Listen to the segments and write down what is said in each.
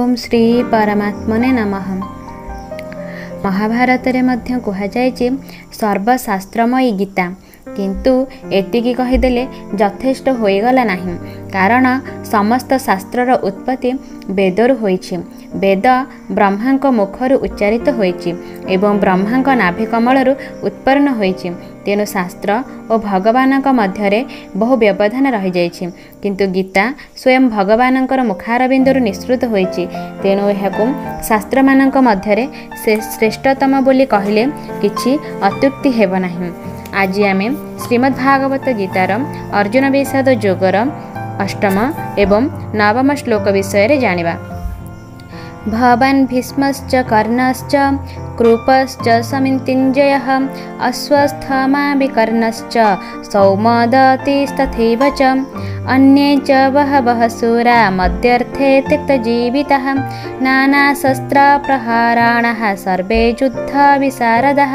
ଓମ୍ ଶ୍ରୀ ପରମାତ୍ମନେ ନମଃ। ମହାଭାରତରେ ମଧ୍ୟ କୁହାଯାଇଛି ସର୍ବଶାସ୍ତ୍ରମୟୀ ଗୀତା। କିନ୍ତୁ ଏତିକି କହିଦେଲେ ଯଥେଷ୍ଟ ହୋଇଗଲା ନାହିଁ, କାରଣ ସମସ୍ତ ଶାସ୍ତ୍ରର ଉତ୍ପତ୍ତି ବେଦରୁ ହୋଇଛି। ବେଦ ବ୍ରହ୍ମାଙ୍କ ମୁଖରୁ ଉଚ୍ଚାରିତ ହୋଇଛି ଏବଂ ବ୍ରହ୍ମାଙ୍କ ନାଭିକମଳରୁ ଉତ୍ପନ୍ନ ହୋଇଛି। ତେଣୁ ଶାସ୍ତ୍ର ଓ ଭଗବାନଙ୍କ ମଧ୍ୟରେ ବହୁ ବ୍ୟବଧାନ ରହିଯାଇଛି। କିନ୍ତୁ ଗୀତା ସ୍ୱୟଂ ଭଗବାନଙ୍କର ମୁଖାରବିନ୍ଦରୁ ନିଃସୃତ ହୋଇଛି। ତେଣୁ ଏହାକୁ ଶାସ୍ତ୍ରମାନଙ୍କ ମଧ୍ୟରେ ସେ ଶ୍ରେଷ୍ଠତମ ବୋଲି କହିଲେ କିଛି ଅତ୍ୟୁକ୍ତି ହେବ ନାହିଁ। ଆଜି ଆମେ ଶ୍ରୀମଦ୍ ଭାଗବତ ଗୀତାର ଅର୍ଜୁନ ବିଷାଦ ଯୋଗର ଅଷ୍ଟମ ଏବଂ ନବମ ଶ୍ଲୋକ ବିଷୟରେ ଜାଣିବା। ଭବାନ୍ ଭୀଷ୍ମଶ୍ଚ କର୍ଣ୍ଣଶ୍ଚ କୃପଶ୍ଚ ସମିତିଞ୍ଜୟଃ ଅଶ୍ୱତ୍ଥମା ବିକର୍ଣ୍ଣଶ୍ଚ ସୌମଦତିସ୍ତଥୈବ ଚ ଅନ୍ये ଚ ବହବः ଶୂରା ମଦ୍ୟର୍ଥେ ତ୍ୟକ୍ତଜୀବିତାः ନାନାଶସ୍ତ୍ରପ୍ରହାରାଣାः ସର୍ବେ ଯୁଦ୍ଧବିଶାରଦାः।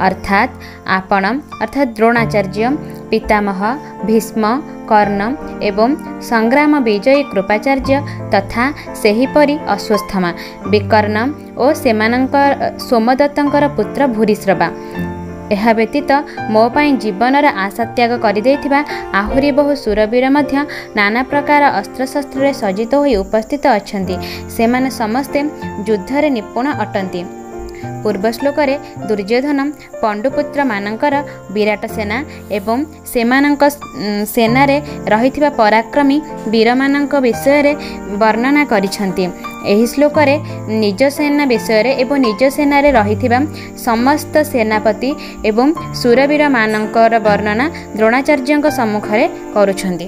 ଅର୍ଥାତ୍ ଆପଣ, ଅର୍ଥାତ୍ ଦ୍ରୋଣାଚାର୍ଯ୍ୟ, ପିତାମହ ଭୀଷ୍ମ, କର୍ଣ୍ଣ ଏବଂ ସଂଗ୍ରାମ ବିଜୟୀ କୃପାଚାର୍ଯ୍ୟ ତଥା ସେହିପରି ଅଶ୍ୱତ୍ଥମା, ବିକର୍ଣ୍ଣ ଓ ସେମାନଙ୍କ ସୋମଦତ୍ତଙ୍କର ପୁତ୍ର ଭୂରିଶ୍ରବା, ଏହା ବ୍ୟତୀତ ମୋ ପାଇଁ ଜୀବନର ଆଶା ତ୍ୟାଗ କରିଦେଇଥିବା ଆହୁରି ବହୁ ଶୂରବୀର ମଧ୍ୟ ନାନା ପ୍ରକାର ଅସ୍ତ୍ରଶସ୍ତ୍ରରେ ସଜ୍ଜିତ ହୋଇ ଉପସ୍ଥିତ ଅଛନ୍ତି। ସେମାନେ ସମସ୍ତେ ଯୁଦ୍ଧରେ ନିପୁଣ ଅଟନ୍ତି। ପୂର୍ବ ଶ୍ଲୋକରେ ଦୁର୍ଯ୍ୟୋଧନ ପଣ୍ଡୁପୁତ୍ରମାନଙ୍କର ବିରାଟ ସେନା ଏବଂ ସେମାନଙ୍କ ସେନାରେ ରହିଥିବା ପରାକ୍ରମୀ ବୀରମାନଙ୍କ ବିଷୟରେ ବର୍ଣ୍ଣନା କରିଛନ୍ତି। ଏହି ଶ୍ଲୋକରେ ନିଜ ସେନା ବିଷୟରେ ଏବଂ ନିଜ ସେନାରେ ରହିଥିବା ସମସ୍ତ ସେନାପତି ଏବଂ ଶୂରବୀରମାନଙ୍କର ବର୍ଣ୍ଣନା ଦ୍ରୋଣାଚାର୍ଯ୍ୟଙ୍କ ସମ୍ମୁଖରେ କରୁଛନ୍ତି।